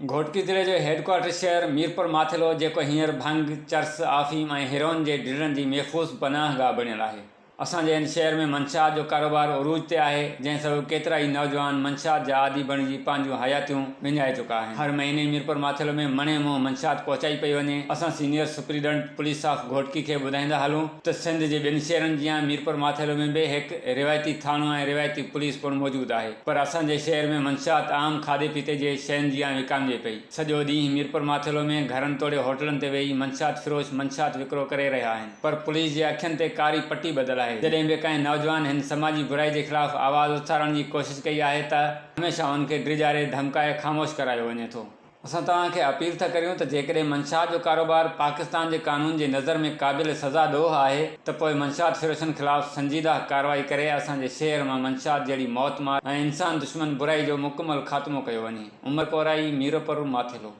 گهوٽڪي ضلعي جو head quarter شهر ميرپور ماٿيلو جيڪو هينئر ڀنگ، چرس، آفيم ۽ هيروئن جي ڊيلرن جي محفوظ پناهه گاهه بڻيل آهي. اسان جي هن شهر ۾ منشيات جو ڪاروبار عروج تي آهي، جنهن سبب ڪيترائي نوجوان منشيات جا عادي بڻجي پنهنجون حياتيون وڃائي چڪا آهن. هر مهيني ميرپور ماٿيلو ۾ مڻين منهن منشيات پهچائي پئي وڃي. اسان senior superintendent police of Ghotki کي ٻڌائيندا هلون ته سنڌ جي ٻين شهرن جيان ميرپور ماٿيلو ۾ به هڪ روايتي ٿاڻو ۽ روايتي پوليس پڻ موجود آهي پر اسان جي شهر ۾ منشيات عام کاڌي پيتي جي شين جيان وڪامجي پئي. سڄو ڏينهن ميرپور ماٿيلو ۾ گهرن توڙي هوٽلن تي ويهي منشيات فروش منشيات وڪرو ڪري رهيا آهن. پر پوليس جي اکين تي ڪاري پٽي ٻڌل آهي. جڏهن به ڪنهن نوجوان هن سماجي برائي جي خلاف آواز اٿارڻ جي ڪوشش ڪئي آهي ته هميشه ان کي ڊيڄاري ڌمڪائي خاموش ڪرايو وڃي ٿو. اسان توهان کي اپيل ٿا ڪريون ته جيڪڏهن منشيات جو ڪاروبار پاڪستان جي قانون جي نظر ۾ قابل سزا ڏوهه آهي ته پوء منشيات فروشن خلاف سنجيده ڪارروائي ڪري اسان جي شهر مان منشيات جهڙي موتمار ۽ انسان دشمن برائي جو مڪمل خاتمو ڪيو وڃي. عمر ڪورائي، ميرپور ماٿيلو.